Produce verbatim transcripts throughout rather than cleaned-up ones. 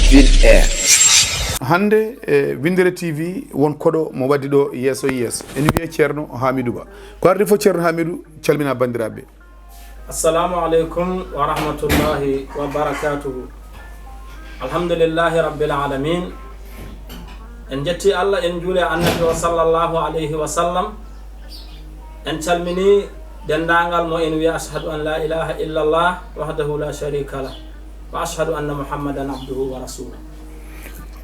Vide air. Hannde e Winndere T V won koɗo mo waddi ɗo yeeso yeeso. Ene wiyee Ceerno Hamidou Ba. Ko arde fof Ceerno Hamidou, calmina banndiraaɓe. Assalamu aleykum wa rahmatullahi wa barakatuhu. Alhamdulillahi rabbil alamin. En njetti Allah, en njuuli e Annabi o sallallahu alayhi wa sallam. En calmini denndaangal mo en wiya ashhadu an la ilaha illallah wahdahu la sharika lah wa ashhadu anna Muhammadan abduhu wa rasuluh.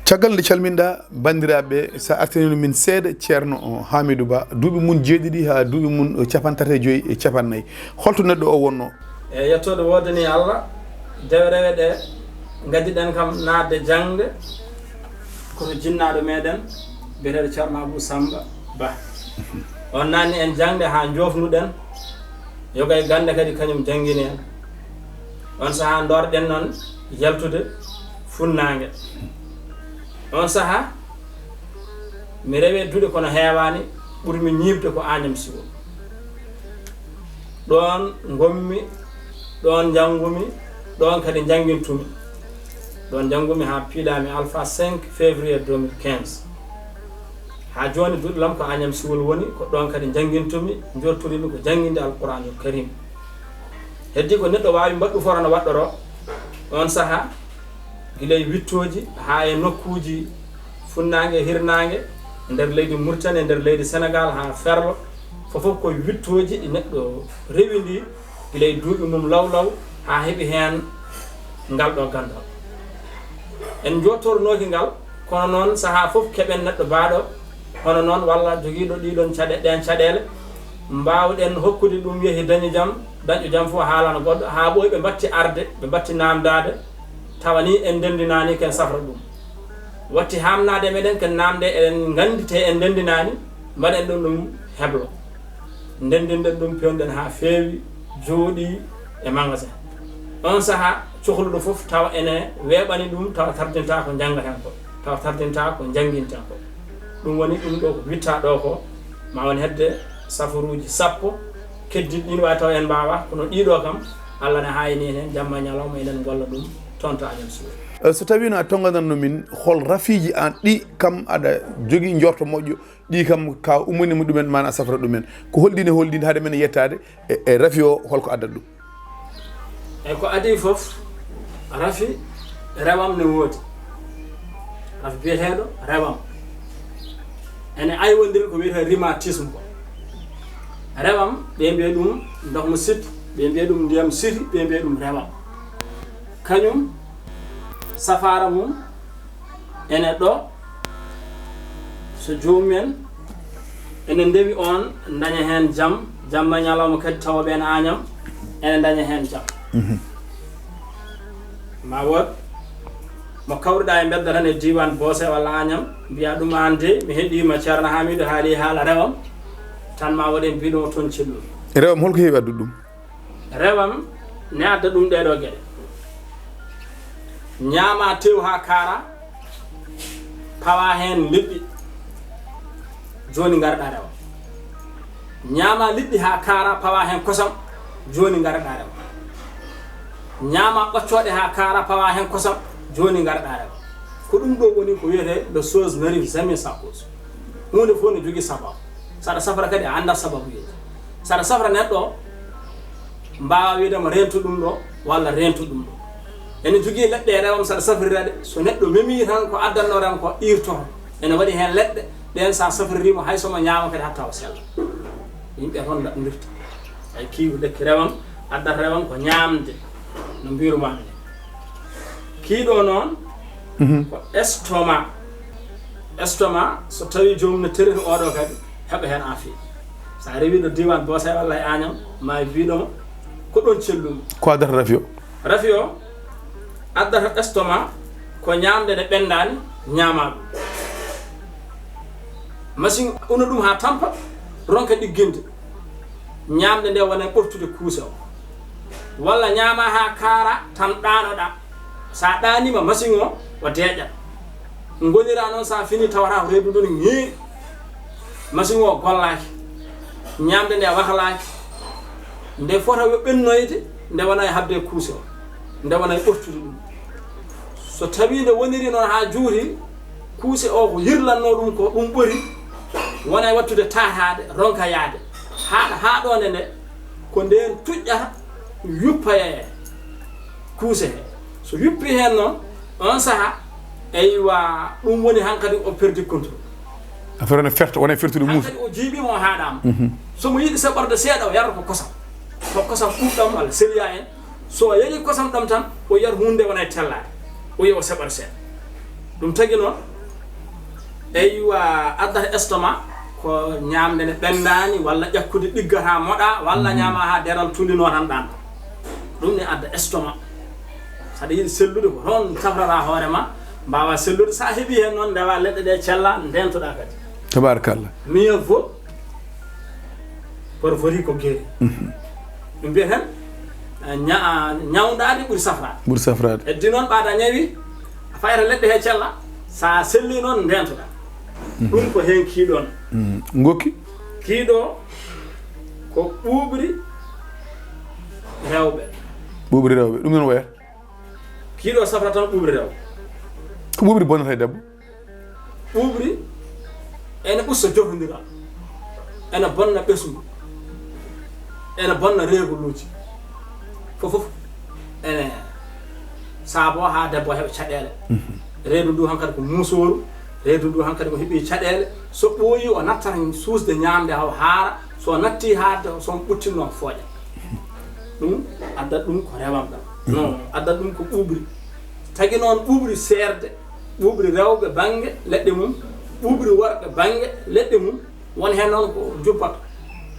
Caggal nde calminɗa banndiraaɓe, sa artinino min seeɗa Ceerno Hamidou Ba, duuɓi mum jeeɗiɗi haa duuɓi mum capanɗe tati e joyi e capannayyi. Holto neɗɗo o wonno? E yettoode woodani Allah, dewe rewe ɗe ngaddiɗen kam naatde jaŋde, ko to jinnaaɗo meɗen, biyeteeɗo Ceerno Abou Samba Ba. On naatni en jaŋde haa njoofnuɗen, yoga e gannde kadi kañum janngini en. On sahaa ndoorɗen noon yaltude funnaange. On sahaa mi rewee duɗe kono heewaani, ɓurmi ñiiɓde ko Agnam Siwol. Ɗoon ngonmi, ɗoon njanngumi, ɗoon kadi njanngintumi. Ɗoon njanngumi haa piilaami Alpha cinq février deux mille quinze. Haa jooni duɗe lam ko Agnam Siwol woni, ko ɗoon kadi njanngintumi, njorturimi ko jannginde Alquraanul Karim. Heddii ko neɗɗo waawi mbaɗɗu foro no waɗɗoroo oon sahaa, gila e wiɗtooji haa e nokkuuji funnaange e hirnaange, e nder leydi Mauritanie, e nder leydi Senegaal haa Ferlo, fof fof ko e wiɗtooji ɗi neɗɗo rewindii gila e duuɓi mum law law haa heɓi heen ngal ɗo ganndal. En njottornooki ngal, kono noon sahaa fof keɓen neɗɗo baaɗo hono noon walla jogiiɗo ɗiɗon caɗe-, ɗeen caɗeele, mbaawɗen hokkude ɗum yehi dañi jam, dañɗo jam fof haalana goɗɗo, haa ɓooyi ɓe mbatti arde, ɓe mbatti naamndaade, tawa ni en ndenndinaani ken safra ɗum. Watti haamnaade meɗen ken naamnde eɗen nganndi te en ndenndinaani, mbaɗen ɗum ɗum heblo. Ndenndinɗen ɗum, peewɗen haa feewi, jooɗii e magasin. Oon sahaa, cohluɗo fof tawa ene weeɓani ɗum, tawa tardintaa ko njanngaten ko, tawa tardintaa ko njannginten ko. Ɗum woni ɗum ɗo ko wiɗtaa ɗo ko, ma won hedde safaruuji sappo, keddiiɗi ɗiin waawi tawa en mbaawaa, kono ɗii ɗo kam, Allah ne haayni en heen, jamma e ñalawma eɗen ngolla ɗum toon to Agnam Siwol. Eh, so tawiino a tonnganatno min, hol rafiiji aan ɗi kam aɗa jogii njoorto moƴƴo, ɗi kam ka ummaniima ɗumen, maanaa a safra ɗumen? Ko holɗi ne holɗi hade men yettaade e, e rafi o, holko addata ɗum? E ko adii fof, rafi rewam ne woodi. Rafi biyeteeɗo rewam. Ene aywondiri ko wiyetee rhumatisme ko. Rewam, ɓe mbiya ɗum ndox mu siti, ɓe mbiya ɗum ndiyam siti, ɓe mbiya ɗum rewam. Kañum, safaara mum ene ɗo, so joomum en ene ndewi, on daña heen jam, jamma ñalawma kadi tawa ɓeen Agnam ene daña heen jam. Mhm. Ma wood mo kawruɗaa e mbedda tan e diiwaan Boose walla Agnam, mbiya ɗum, aan de, mi heɗiima Ceerno Hamidou haali haala rewam, tan ma wood en mbiɗo toon celluɗo. Rewam, holko heewi addude ɗum? Rewam ne adda ɗum ɗee ɗoo geɗe. Ñaama tew haa kaara, pawa heen liɗɗi, jooni ngarɗaa rewam. Ñaama liɗɗi haa kaara, pawa heen kosam, jooni ngarɗaa rewam. Ñaama ɓoccooɗe haa kaara, pawa heen kosam, jooni ngarɗaa rewam. Ko ɗum ɗo woni ko wiyetee le chose n'arrive jamais sans cause. Huunde fof ne jogii sababu. Saɗa safra kadi a anndat sababuyeeji. Saɗa safra neɗɗo o, mbaawa wiide mo reentu ɗum ɗo walla reentu ɗum ɗo. Ene jogii leɗɗe e rewam, saɗa safrira ɗe, so neɗɗo memii tan ko addanno tan ko iirtoto. Ene waɗi heen leɗɗe, ɗeen sa safririima hay so mo ñaama kadi hatta o sella. Yimɓe toon ndaɗndirta. Ay kiiwu lekki rewam, addata rewam ko ñaamde, no mbiirumaami ni. Kii ɗo noon, mhm, ko estomac. Estomac, so tawii joomum ne teriri, oɗo kadi heɓa heen aafiya. So a rewii ɗo diiwaan Boose walla e Agnam, ma mbiɗo mo, ko ɗoon cellumi. Ko addata rafi o? Rafi o addata estomac, ko ñaamde nde ɓenndaani, ñaamaa ɗum. Masiŋ una ɗum haa tampa, ronka ɗigginde. Ñaamde nde wona e ɓortude kuuse o. Walla ñaama haa kaara, tan ɗaanoɗaa. Sa ɗaaniima, masiŋ o, o deeƴat. Ngonira noon, sa fini, tawata ko reedu ndun ŋii. Masiŋ o gollaaki. Ñaamde nde wakalaaki. Nde fota yo ɓennoyde, nde wona e haɓde e kuuse o. Nde wona e ɓortude ɗum. So tawii nde woniri noon haa juuti, kuuse o ko yirlanno ɗum ko ɗum ɓuri, wona e wattude taataade, ronka yaade. Haaɗa haa ɗo nde nde, ko ndeen tuƴƴata, yuppa e kuuse he. So yuppi heen noon, on saha, eywa, ɗum woni hankadi o perdi contrôle. Affaire ne ferta, wona e fertude muusa. Hankadi o jiiɓiima, o haaɗaama. Mhm. So mo yiɗi saɓorde seeɗa, o yarata ko kosam. Ko kosam ɓuuɓɗam walla seliya en. So o yari kosam ɗam tan, o yar huunde wona e tellaade. O yiya o saɓar seeɗa. Ɗum tagi noon, eywa, addata estomac, ko ñaamde nde ɓenndaani, walla ƴakkude ɗigga haa moɗa, walla ñaama haa deral tundinoo tan ɗaanta. Ɗum ne adda estomac. Saɗa yiɗi sellude ko toon safrata hoore ma, mbaawa sellude. So a heɓii heen noon, ndewa leɗɗe ɗe cella, ndeentoɗaa kadi. Tabarakallah. Mieux vaut porvori ko guéri. Mhm. Ɓe mbiyata tan, eh, ña-, ñawndaade ɓuri safraade. Ɓuri safraade. Heddi noon ɓaada ñawi, a fayata leɗɗe he cella, so a selli noon ndeentoɗaa. Mhm. Ɗum ko heen kiiɗoon. Mhm. Ngokki? Kiiɗo ko ɓuuɓri rewɓe. Ɓuuɓri rewɓe. Ɗum noon wayata? Kiiɗo safrata tan ɓuuɓri rewɓe. Ko ɓuuɓri bonnata e debbo? Ɓuuɓri ene usta jotondiral, ene bonna ɓesngu, ene bonna reegoluuji. Fof fof ene saabo haa debbo heɓa caɗeele. Mhm. Reedu ndu hankadi ko muusooru, reedu ndu hankadi ko heɓi caɗeele. So ɓooyi, o nattat suusde ñaamde haw haara, so o natti haarde, so on ɓuttinno fooƴa. Ɗum addat ɗum ko rewam ɗam. Mhm. Non, addat ɗum ko ɓuuɓri. Tagi noon ɓuuɓri seerde, ɓuuɓri rewɓe bannge leɗɗe mum, ɓuuɓri worɓe bannge leɗɗe mum, won heen noon ko jubbata,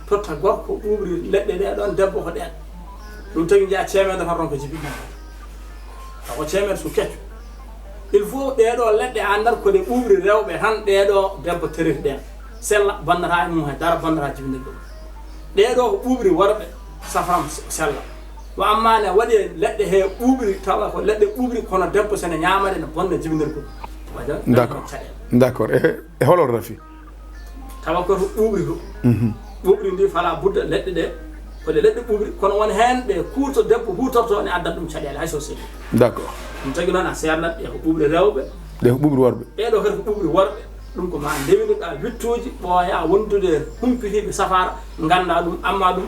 totta gorko ɓuuɓri leɗɗe ɗe ɗoon, debbo ko ɗeen. Ɗum tagi njiya ceemeedo tan ronka jibi ɗum. Taw ko ceemeedo so kecco. Il faut ɗee ɗoo leɗɗe a anndat ko ɗe ɓuuɓri rewɓe tan, ɗee ɗoo debbo tereti ɗeen. Sella bonnata e mum hay dara, bonnata jibinirɗe ɗum. Ɗee ɗoo ko ɓuuɓri worɓe, safram sella. Wa amma ne waɗi e leɗɗe he ɓuuɓri, tawa ko leɗɗe ɓuuɓri, kono debbo so ne ñaama ɗe, ne bonna jibinirgol. Waɗa D'accord. Caɗeele. D'accord. E, e holo rafi? Tawa ko to ɓuuɓri to. Mhm. Ɓuuɓri ndi fala budda leɗɗe ɗe, ko ɗe leɗɗe ɓuuɓri, kono won heen ɗe kuurto, debbo huutorto ne addan ɗum caɗeele, hay so selli. D'accord. Ɗum tagi noon a seernat ɗe ko ɓuuɓri rewɓe. Ɗe ko ɓuuɓri worɓe. Ɗee ɗoo kadi ko ɓuuɓri worɓe. Ɗum ko ma ndewinoɗaa wittooji, ɓooya wondude humpitiiɓe safaara, nganndaa ɗum, amma ɗum,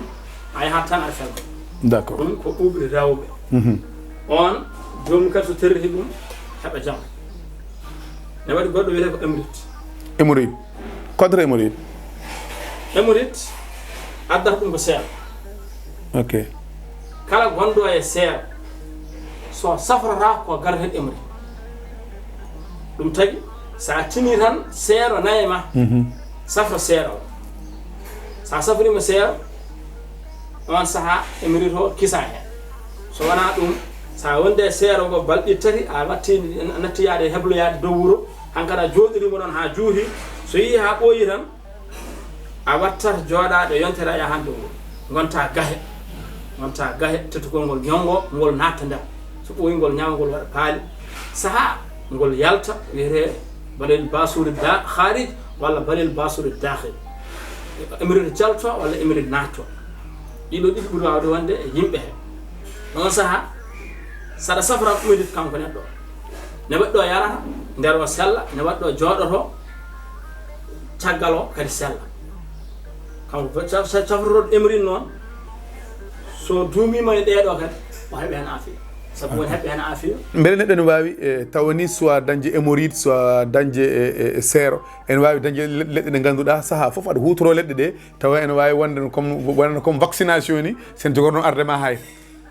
a yahat tan aɗa felma. D'accord. Ɗum ko ɓuuɓri rewɓe. Mhm. On, joomum kadi so territi ɗum, heɓa jam. Ne waɗi goɗɗo wiyetee ko émorite. Hémorroïde. Contre hémorroïde. Hémorroïde, addata ɗum ko seeɗa. Ok. Kala gonɗo e seeɗa, so safrata ko garata émorroïde. Ɗum tagi, so a tini tan seeɗa nayi ma, Mhm. safra seeɗa o. So a safriima seeɗa, on saha émorroïde o kisa heen. So wonaa ɗum, so a wonde e seeɗa ngo balɗe tati, a watti, a natti yaade hebloyaade dow wuro, hankadi a jooɗiriima ɗoon haa juuti, so yii haa ɓooyi tan, a wattat jooɗaade yontere a yahan dow wuro. Ngonta gahe, ngonta gahe, tettugol ngol ñawngo, ngol natta nder. So ɓooyi ngol ñawngo, ngol waɗa paali. Saha ngol yalta, wiyetee balil basuri da-, kharij walla balil basuri dakhil. Émorroïde jalto walla émorroïde naatto. Ɗiɗo ɗiɗi ɓuri waawde wonde e yimɓe he. Oon saha, saɗa safra émorroïde kanko neɗɗo. Ne waɗi ɗo yarata, nder o sella, ne waɗi ɗo jooɗoto, caggal o kadi sella. Kanko sa-, sa-, safrotoɗo émorroïde noon, so duumiima e ɗee ɗoo kadi, o heɓi heen aafiya. Sabu won heɓɓe heen aafiya. Mbele neɗɗo ne waawi, e, tawa ni soit dañde hémorroïde, soit dañde, e, e, e seeɗa. Ene waawi dañde le-, leɗɗe ɗe ngannduɗaa sahaa fof aɗa huutoro leɗɗe ɗe, tawa ene waawi wonde no comme, wonande comme vaccination ni, sen jogorno arde ma hay.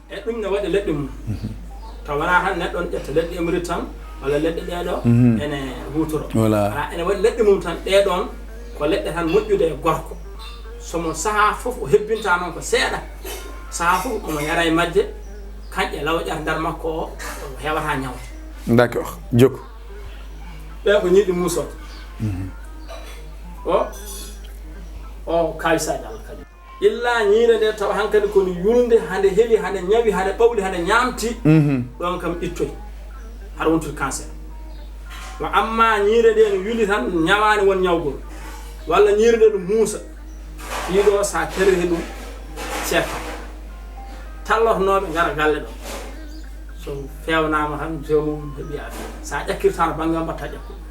E ɗum ne waɗi leɗɗe mum. Taw wonaa tan neɗɗo ne ƴetta leɗɗe émorroïde tan, walla leɗɗe ɗee ɗoo, Mhm. ene huutoro. Voilà. Wala ene waɗi leɗɗe mum tan, ɗee ɗoon ko leɗɗe tan moƴƴude e gorko. So mo sahaa fof o hebbinta noon ko seeɗa, sahaa fof omo yara e majje, kañƴe law ƴata nder makko o, o heewataa ñawde. D'accord. Jokku. Ɓee ko ñiiɗi muusooɓe. Mhm. O, o kaawisaaji Allah kañum. Illa ñiire nde tawa hankadi ko no yulnde, hande heli, hande ñawi, hande ɓawli, hande ñaamti, Mhm. ɗoon kam ittoy. Haɗa wontude cancer. Wa amma ñiire nde no yuli tan, ñawaani won ñawgol. Walla ñiire nde no muusa. Ɗiɗo sa teriri ɗum, seeɗa. Tallotonooɓe ngara galle ɗo. So feewnaama tan, joomum heɓi aɗa. So a ƴakkirtaano bannge o, mbaɗta ƴakkude.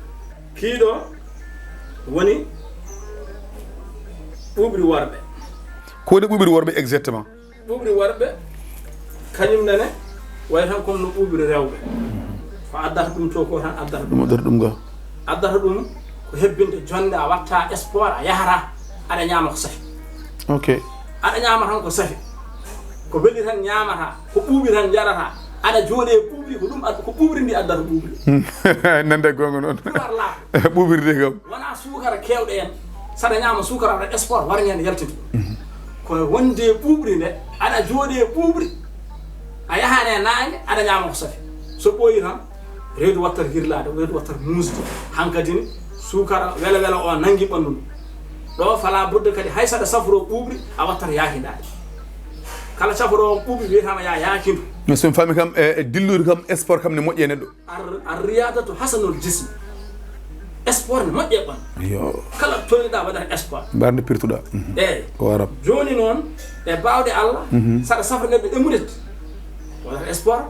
Kii ɗoo woni ɓuuɓri worɓe. Ko woni ɓuuɓri worɓe exactement? Ɓuuɓri worɓe, kañum nene, wayi tan comme no ɓuuɓri rewɓe. Ko addata ɗum to ko tan addata ɗum. Ɗum addata ɗum ga. Addata ɗum ko hebbinde jonnde, a watta sport, a yahata, aɗa ñaama ko safi. Ok. Aɗa ñaama tan ko safi. Ko weli tan ñaamata, ko ɓuuɓi tan njarata. Aɗa jooɗe e ɓuuɓri, ko ɗum ad-, ko ɓuuɓri ndi addata ɓuuɓri. Nande goonga noon. Pular laaɓa. Ɓuuɓri ndi kam. Wona suukara keewɗo en. Saɗa ñaama suukara, waɗa sport, war ñande yaltinde. Ko wonde e ɓuuɓri nde, aɗa jooɗe e ɓuuɓri. A yahani e naange, aɗa ñaama ko safi. So ɓooyi tan, reedu wattat hirlaade, reedu wattat muusde. Hankadi ni, suukara wela wela o nangi ɓanndu ndu. Ɗo fala budda kadi hay saɗa safro ɓuuɓri, a wattat yaakindaade. Kala safro on ɓuuɓri wiyatama ya yaakindu. Mais so mi faami kam, e, e dillude kam, sport kam ne moƴƴi e neɗɗo. Ar-, ar-riyadatu hasanul jism. Sport ne moƴƴi e ɓanndu. Yo. Kala tolniɗa waɗata sport. Mbarde pirtuɗa. Mhm. Eeyi. Ko arab. Jooni noon, e baawɗe Allah, mhm, saɗa safra neɗɗo ɗemmude, waɗata sport,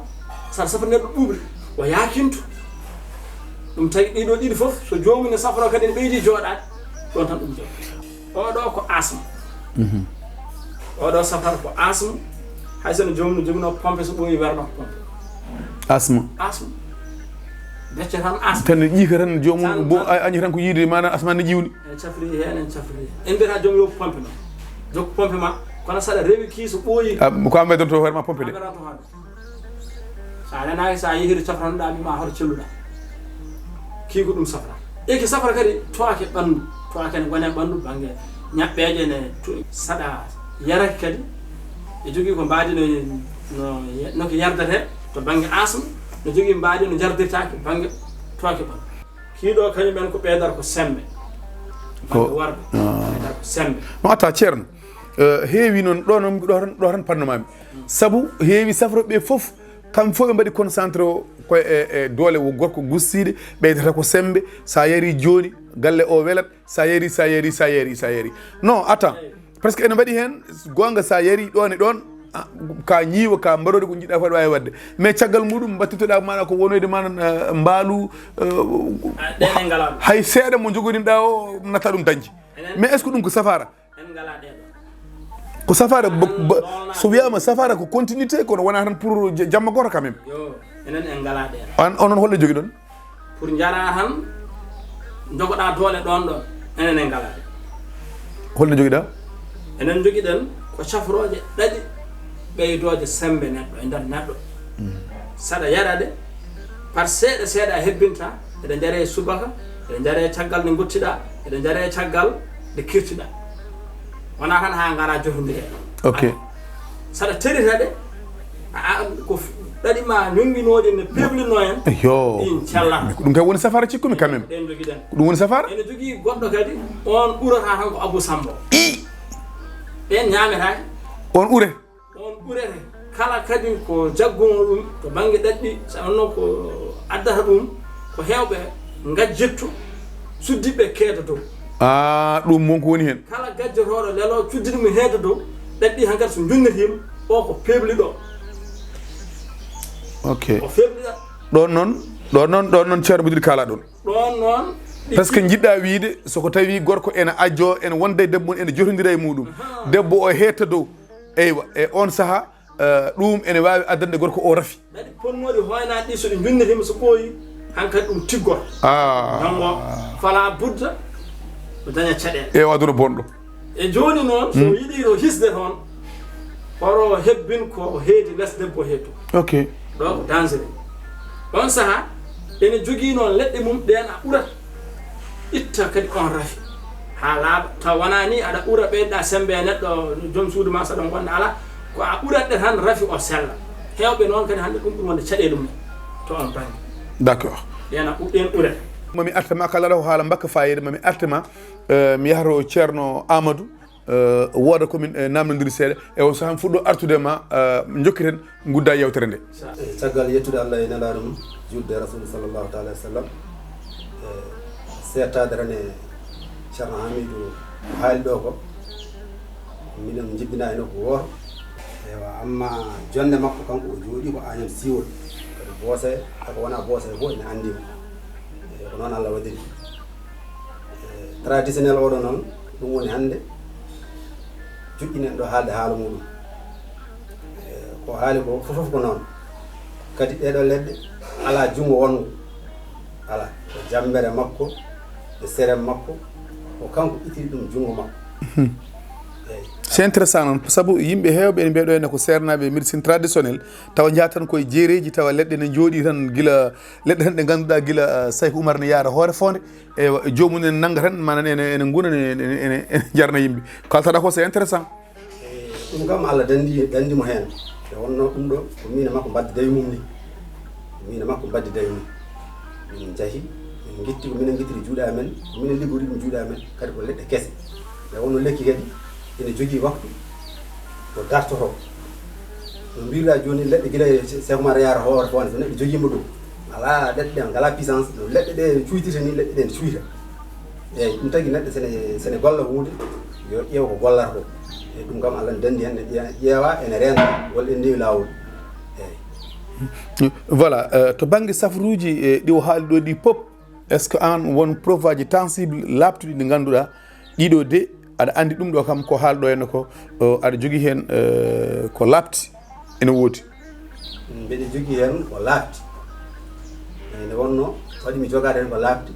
saɗa safra neɗɗo ɓuuɓri, o yaakintu. Ɗum tagi ɗiɗo ɗiɗi fof, so joomum ne safra kadi ne ɓeydi jooɗaade, ɗon tan ɗum jooɗi. Oɗo ko asma. Mhm. Oɗo safara ko asma. Hay so no joomum no joginoo pompe, so ɓooyi werno ko pompe. Asma. Asma. Becce tan asma. Tan ne ƴiika tan joomum, tan, bo tan. A, añi tan ko yiide maanaam asma ne ƴiwni. En cafri heen, en cafri heen. En mbiyata joom yo pompe noon. Jokku pompe ma, kono saɗa rewi kii so ɓooyi. A, ko a mbaɗanto hoore ma pompe de. A mbaɗanto hoore. So a nanaaki, so a yehii to cafranoɗaa, mi ma hoto celluɗaa. Kii ko ɗum safra. Eki safra kadi, toake ɓanndu. Toake ne gone ɓanndu, bannge ñaɓɓeeje ne to-, saɗa yaraki kadi. E jogii ko mbaadi no, no, no ko yardetee to bannge asma, no jogii mbaadi no jardirtaake bannge toake ɓanndu. Kii ɗo kañum en ko ɓeydata ko semmbe. Ko bannge worɓe, ah, ɓeydata ko semmbe. No atta, Ceerno. Eh, heewi noon, ɗo noon, ɗo tan, ɗo tan pannomaami. Sabu heewi safrooɓe ɓe fof, kamɓe fof ɓe mbaɗi concentré o ko e, e doole wo gorko gustiiɗe, ɓeydata ko semmbe, so a yari jooni, galle o welat, so a yari, so a yari, so a yari, so a yari. Non, attends. Parce que ene mbaɗi heen, goonga, so a yari ɗoon e ɗoon, ah, ka ñiiwa, ka mbaroodi ko njiɗɗa fof aɗa waawi waɗde. Mais caggal muɗum, mbattitoɗa maanaam ko wonoyde maanaam, eh, mbaalu, eh, ah, ɗen en ngalaa ɗum. Hay seeɗa mo njogoɗinɗa o, natta ɗum dañde. Enen? Mais est-ce que ɗum ko safaara? En ngalaa ɗee ɗoo. Ko safaara, bo-, bo-, so wiyaama safaara ko continuité, kono wonaa tan pour ja-, jamma gooto quand même. Yo, enen en ngalaa ɗee ɗoo. An, onon holɗo jogiɗon? Pour njaraa tan, njogoɗaa doole ɗoon ɗoon, enen en ngalaa ɗee. Holɗo jogiɗaa? Enen njogiɗen ko cafrooje ɗaɗi ɓeydooje semmbe neɗɗo e nder neɗɗo. Mm. Saɗa yara ɗe, par seeɗa seeɗa a hebbinta, eɗe njaree subaka, eɗe njaree caggal nde ngottiɗaa, eɗe njaree caggal nde kirtiɗaa. Wonaa tan haa ngaraa jotondiree. Ok. Saɗa terita ɗe, a, a, ko f-, ɗaɗi ma ñonnginooje ne peewlinoo en, yo, ɗin cellata. Mais ko ɗum kay woni safaara cikkumi quand même. Ɗen njogiɗen. Ko ɗum woni safaara? Ene jogii goɗɗo kadi, on ɓurata tan ko Abou Sambo. I! Ɓen ñaametaake. On ɓure? On ɓurete kala kadi ko jaggunoo ɗum to bannge ɗaɗi, so wonno ko addata ɗum, ko heewɓe ngajjitto, suddiɓe keeda dow. Ah, ɗum won ko woni heen. Kala gajjotooɗo lelo, cuddi ɗum e heeda dow, ɗaɗi hankadi so junnitiima, o ko peebliɗo. Ok. O feebliɗo. Ɗoon noon, ɗoon noon, ɗoon noon, Ceerno Budiri, kaalaa ɗoon. Ɗoon noon, ɗi parce que njiɗɗa wiyde, so ko tawi gorko ene ajjoo, ene wonda e debbo mum, ene jotondira e muɗum. Ahaa. Debbo o heedta dow. Eywa, e oon sahaa, eh, ɗum ene waawi addande gorko o rafi. Ɗaɗi ponnooɗi hoynaade ɗi, so ɗi njunnitiima, so ɓooyi, hankadi ɗum tiggoto. Ah. Janngo, fala budda, o daña caɗeele. E o aduna bonɗo. E jooni noon, so, hmm, yiɗiino hisde toon, horo hebbin ko heedi les debbo heeto. Ok. Ɗo ko dangereux. Ɗon saha, ene jogii noon leɗɗe mum ɗeen a ɓurat itta kadi on rafi. Haa laaɓa, taw wonaa ni aɗa ɓura ɓeyɗa semmbe e neɗɗo, joom suudu ma, so ɗon wonde alaa, ko a ɓurat ɗe tan rafi o sella. Heewɓe noon kadi hannde ɗum ɓuri wonde caɗeele mum to on bannge. D'accord. Ɗeen a ɓu-, ɗeen ɓurata. Mami arta ma kala ko haala mbakka fayida, mami arta ma, eh, mi yaha to Ceerno Amadou. Eh, wooda ko min, eh, naamnondiri seeɗa. E on sahaa mi fuɗɗo artude ma, eh, njokkiten, ngudda yewtere nde. Sa-, eh, caggal yettude Allah e nelaaɗo mum, juulde e Rasuulu sallallahu taala aleyhi wa sallam, eh, seettaade tan e Ceerno Hamidou ko haali ɗo ko, minen njibbina e nokku wooto. Ewa, amma jonde makko kanko o jooɗi ko Agnam siiwol. Kadi boose, ako wona boose fof ene anndi mo. E, ko noon Allah waɗiri. E, traditionnel oɗo noon, ɗum woni hannde joƴƴinen ɗo haalde haala muɗum. E, ko haali ko fof fof ko noon. Kadi ɗeɗo leɗɗe alaa junngo wonngo. Alaa, ko jammbere makko, e sere makko, ko kanko itiri ɗum junngo makko. Eyi. C'est intéressant noon, sabu yimɓe heewɓe ene mbiya ɗo ene ko seernaaɓe e médecine traditionnelle, tawa njaha tan koye jeereeji, tawa leɗɗe ne njooɗi tan gila, leɗɗe tan ɗe ngannduɗaa gila, ah, Sayku Umar ne yaara hoore foonde, e joomum en nannga tan, manan ene, ene nguna, ene, ene, ene, ene jarna yimɓe. Ko kaltaɗaa ko, c'est intéressant. E ɗum kam Allah dandi, dandi mo heen. Nde wonnoo ɗum ɗo, ko miin e makko mbaddi dawi mum ni. Ko miin e makko mbaddi dawi mum. Min njahi, min ngitti ko minen ngittiri juuɗe amen, ko minen liggori ɗum juuɗe amen, kadi ko leɗɗe kese. Nde wonnoo lekki kadi, ene jogii waktu ko dartotoo. No mbiruɗaa jooni, leɗɗe gila e Seeku Umar yaara hoore foonde, so neɗɗo jogiima ɗum, alaa leɗɗe ɗe ngalaa puissance, no leɗɗe ɗe cuuytirta ni, leɗɗe ɗe ne cuuyta. Eeyi, ɗum tagi neɗɗo sene, sene golla huunde, yo ƴeew ko gollata ko. Eeyi, ɗum kam Allah ne dandi heen, ne ƴeewa, ene reenta, walla ene ndewi laawol. Eeyi. Voilà, euh, to bannge safruuji, e ɗi o haali ɗo ɗi pop, est-ce que aan won preuve aji tangible laaɓtuɗi ɗi ngannduɗaa ɗiɗo de, aɗa anndi ɗum ɗo kam ko haalɗo henna ko, o, aɗa jogii heen, euh, ko laaɓti? Ene woodi. Mbeɗa jogii heen ko laaɓti. E nde wonnoo, waɗi mi jogaade heen ko laaɓti.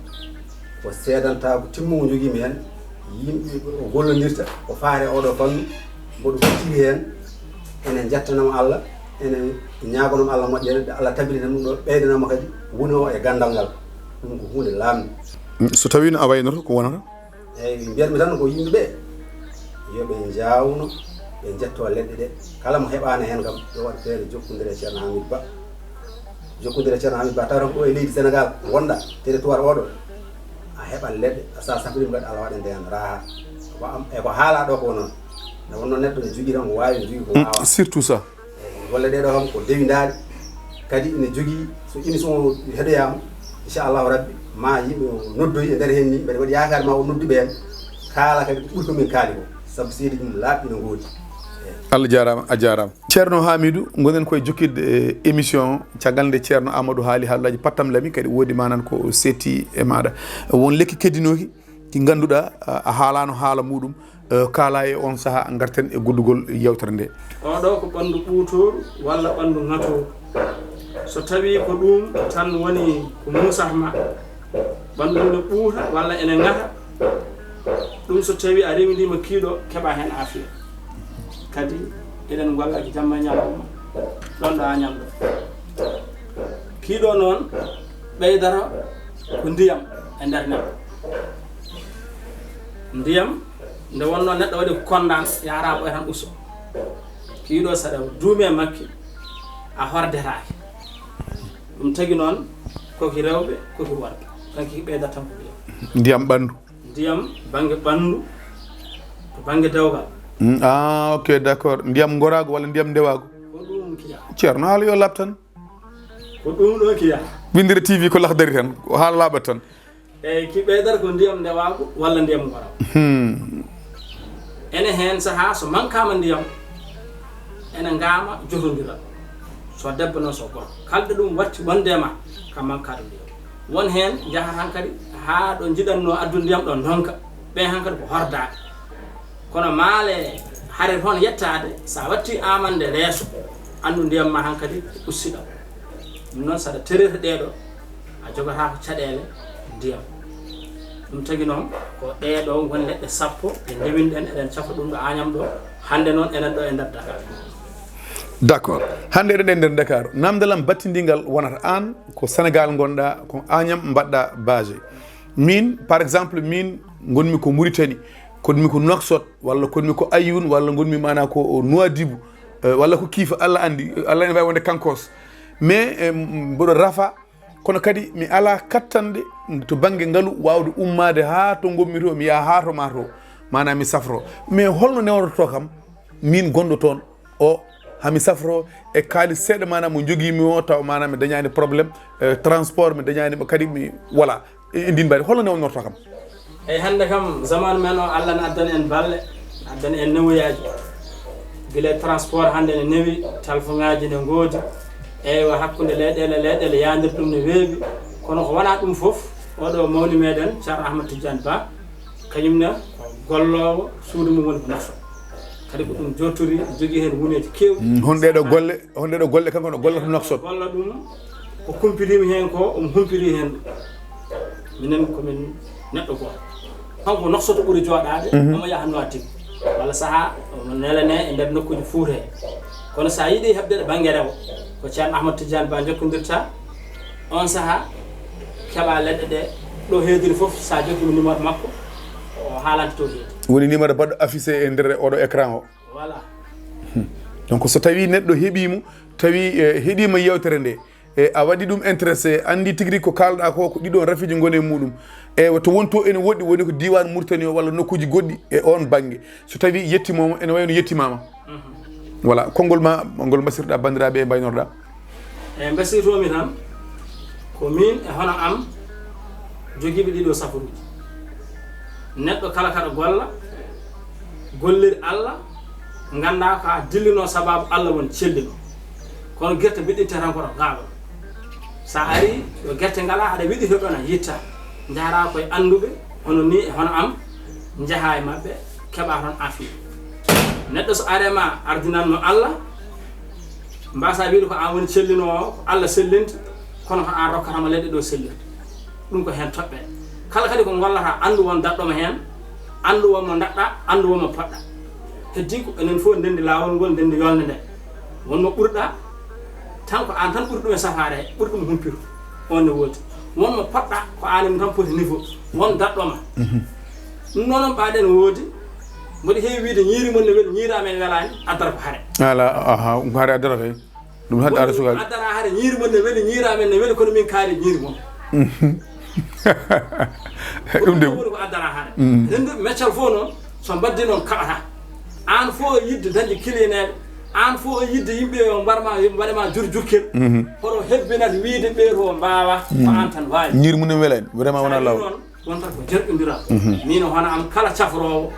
Ko seedantaagu timmungu njogiimi heen, yimɓe o gollondirta, ko faare oɗo fannu, mboɗo hucciri heen, ene njettanamo Allah, ene ñaagonamo Allah moƴƴere, nde Allah tabirinan ɗum ɗo, ɓeydanamo kadi woni o e ganndal ngal. Ɗum ko huunde laamnde. So tawiino a waynoto, ko wonata? Eeyi, mbiyatmi tan ko yimɓe ɓe, yo ɓe njaawno, ɓe njettoo leɗɗe ɗe. Kala mo heɓaani heen kam, yo waɗ feere jokkondira e Ceerno Hamidou Ba. Jokkondira e Ceerno Hamidou Ba, taw tan ko ɗo e leydi Senegaal ngonɗaa, territoire oɗo. A heɓat leɗɗe, a sa safriima kadi, Allah waɗante heen raaha. Ko am, e ko haalaa ɗo ko noon. Nde wonnoo neɗɗo ne jogii tan ko waawi, ne jogii ko waawaa. Surtout ça. Eeyi, golle ɗee ɗoo kam ko dewindaaɗe. Kadi ene jogii, so émission o heɗoyaama, inchallahu rabbi, ma yimɓe o noddoyi e nder heen ni, mbeɗa waɗi yaakaar ma o noddu ɓe heen, kaala kadi ko ɓuri ko min kaali ko, sabu seedeeji mum laaɓɗi no ngoodi. Eeyi. Allah jaaraama, a jaaraama. Ceerno Hamidou, ngonɗen koye jokkitde, eh, émission, caggal nde Ceerno Amadou haali haalaaji pattam lami, kadi woodi manan ko setti e maaɗa. Won lekki keddinooki, ki ngannduɗaa, a, a haalaano haala muɗum, eh, kaala e on sahaa, ngarten e guddugol yewtere nde. Oɗo ko ɓanndu ɓuutooru walla ɓanndu ŋatooru. So tawii ko ɗum tan woni ko muusata ma, ɓanndu ne ɓuuta walla ene ŋata, ɗum so tawii a rewindiima kiiɗo, keɓa heen aafiya. Kadi eɗen ngolla ko jamma e ñalawma, ɗon ɗo a ñamɗo. Kiiɗo noon ɓeydata ko ndiyam e nder neɗɗo. Ndiyam, nde wonnoo neɗɗo waɗi ko konndaan, yaara ɓooy tan usto. Kiiɗo saɗa duumi e makki, a hordetaake. Ɗum tagi noon, ko ki rewɓe, ko ki worɓe. Tan ki ɓeydata tan ko ndiyam. Ndiyam ɓanndu. Ndiyam bannge ɓanndu, to bannge dewgal. Mm, ah, ok, d'accord. Ndiyam ngoraagu walla ndiyam ndewaagu? Ko ɗum kiya. Ceerno, haala yo laaɓ tan. Ko ɗum ɗo kiya. Winndere T V ko lahdari tan, ko haala laaɓat tan. Eeyi, ki ɓeydata ko ndiyam ndewaagu walla ndiyam ngoraagu. Hmm. Ene heen sahaa so mankaama ndiyam, ene ngaama jotondira. So debbo noon so gorko. Kalɗo ɗum watti wonde e ma, ka mankaade ndiyam. Won heen njaha hankadi haa ɗo njiɗatnoo addude ndiyam ɗo ndonka. Ɓe hankadi ko hordaaɓe. Kono maale hare toon yettaade, so a wattii amande leeso, anndu ndiyam ma hankadi ustiɗam. Ɗum noon, saɗa terete ɗeeɗo, a jogataako caɗeele ndiyam. Ɗum tagi noon, ko ɗeeɗo ngoni leɗɗe sappo ɗe ndewinɗen, eɗen cafa ɗum ɗo Añam ɗo. Hannde noon, enen ɗo e nder Dakar. D'accord. Hannde eɗen e nder Dakar. Namdal am battindigal wonata aan ko Senegaal ngonɗaa, ko Añam mbaɗɗaa base. Min, par exemple, min ngonmi ko Mauritanie, konmi ko Nouakchott, walla konmi ko Aïoune, walla ngonmi maanaa ko Nouadhibou, eh, walla ko Kiifa, Allah anndi, Allah ene waawi wonde Kankos. Mais, eh, mboɗo rafa, kono kadi mi alaa kattanɗe to bannge ngalu waawde ummaade haa to ngonmi to, mi yaha haa to maa to, maanaa mi safro. Mais holno newndotoo kam, min gonɗo toon, o, hami safro e kaalis seeɗa, maanaam mo njogiimi o, taw maanaam mi dañaani problème, eh, transport, mi dañaani mo kadi, mi, voilà, e, e ndin mbaɗi. Holno newnorto kam? Eyi, hannde kam, zaman men o, Allah ne addani en balle, addani en newuyaaji. Gila transport hannde ne newi, talfoŋaaji ne ngoodi. Eywa, hakkunde leyɗeele, leyɗeele yaandir ɗum ne weeɓi. Kono ko wonaa ɗum fof, oɗo mawni meɗen, Ceerno Ahmad Tidiane Ba, kañum ne ko golloowo, suudu mum woni ko Nouakchott. Kadi ko ɗum jottori, jogii heen wuneeji keewɗi. Mm, hon ɗeɗo golle, hon ɗeɗo golle kanko no golla to Nouakchott. Golla ɗum, ko kumpitiimi heen ko, omo humpiti heen ɗum. Minen ko min neɗɗo gooto. Kanko Nouakchott ɓuri jooɗaade, mhm, omo yaha Nouadhibou. Walla sahaa, omo nelanee e nder nokkuuji Fuuta he. Kono so a yiɗi heɓde ɗo bannge rewo, ko Ceerno Ahmad Tidiane Ba njokkondirta, oon sahaa keɓa leɗɗe ɗe, ɗo heediri fof, so a jokkiima numéro makko, o haalante to heedi. Woni numéro baɗɗo affiché e nder oɗo écran o. Voilà. Hmm. Donc, so tawi neɗɗo heɓiimo, tawi, eh, heɗiima yewtere nde, e a waɗi ɗum intéressé, anndi tigi rigi ko kaalɗa ko, ko ɗiɗon rafiiji ngoni e muɗum. E to wonto ene woɗɗi, woni ko diiwaan Mauritanie o walla nokkuuji goɗɗi e on bannge. So tawi yettimaama, ene wayi no yettimaama. Mhm. Voilà, konngol ma, ngol mbasirɗa banndiraaɓe e mbaynorɗa? E mbasirtoomi tan, ko min e hono am jogiiɓe ɗiɗo safaruuji. Neɗɗo kala kaɗa golla, golliri Allah, ngannda ko a dillinoo sabaabu Allah won cellino. Kono gerte mbiɗɗinte tan ko to gaaɓal. So a ari ɗo gerte ngala, aɗa wiɗito ɗon a yitta. Njahra koye annduɓe, hono ni e hono am, njaha e maɓɓe, keɓa toon afiya. Neɗɗo so arema ardinanno Allah, mbasa wiide ko an woni cellinoowo, ko Allah sellinta, kono ko an rokkatama leɗɗe ɗo sellirde. Ɗum ko heen toɓɓe. Kala kadi ko ngollata, anndu won daɗɗoma heen, anndu won mo daɗɗa, anndu won mo poɗɗa. Heddi ko enen fof ndenndi laawol ngol, ndenndi yolnde nde. Won mo ɓurɗa, tan ko an tan ɓuri ɗum e safaare, ɓuri ɗum humpito. On ne woodi. Won mo poɗɗa, ko an e mum tan poti niveau. Won daɗɗoma. Mhm. Ɗum noon on ɓaaɗen woodi. Mboɗo heewi wiide ñiiri mon ne weli, ñiiri amen welaani, addata ko hare. Ala, aha, ko hare addata kay. Ɗum hannde ara sukaaɓe. Addana hare ñiiri mon ne weli, ñiiri amen ne weli, kono min kaari ñiiri mon. Ɗum de. Woni ko addana hare. Mm. Rennduɓe meccal fof noon, so mbaddi noon kaɓata. Aan fof o yidde dañde kiliyaneeɓe, aan fof o yidde yimɓe yo mbarma, yo mbaɗema jur jurkel. Mhm. Hoto hebbinat wiide ɓee to mbaawa, ko aan tan waawi. Ñiiri mum en welani, vraiment wona law. Noon, wonta ko jerƴondiral. Mhm. Min o hono am kala cafroowo,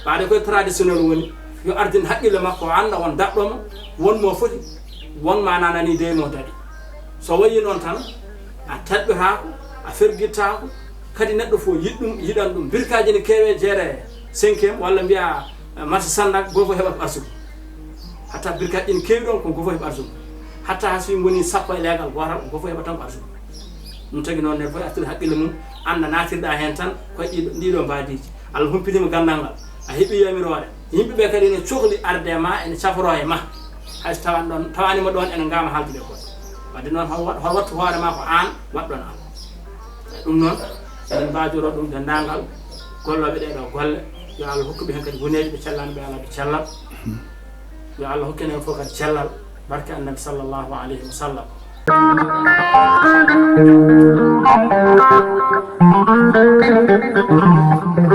ɓaade koye traditionnel woni, yo ardin haqqille makko, o annda won daɗɗo mo, won mo foti, won ma nanani dey mo daɗi. So wayi noon tan, a taƴɓetaako, a fergittaako, kadi neɗɗo fof yiɗ ɗum, yiɗan ɗum. Birkaaji ne keewe jeere cinquième, walla mbiya, eh, marché Sandaga, gooto fof heɓat arsugo. Hatta birkaaji ne keewi ɗon, ko gooto fof heɓat arsugo. Hatta haa so ngoni sappo e leegal gootal, gooto fof heɓat tan ko arsugo. Ɗum tagi noon, neɗɗo fof artirde haqqille mum, annda naatirɗa heen tan, koye ɗiɗo, ɗiɗo mbaadiiji. Allah humpitiima ganndal ngal, a heɓi yamiroore. Yimɓe ɓe kadi ne cohli arde e ma, ene caforo e ma. Hay so tawan ɗon, tawani mo ɗon, ene ngama haaldude e goɗɗo. Wadde noon, hol wat-, hol wattu hoore ma ko aan waɗɗon Allah. Ɗum noon, eɗen mbaajoro ɗum denndaangal gollooɓe ɗee ɗoo golle. Yo Allah hokku ɓe heen kadi guneeji ɓe cellani ɓe alaa ɓe cellal. Yo Allah hokku en fof kadi cellal, barke Annabi sallallahu alayhi wa sallam.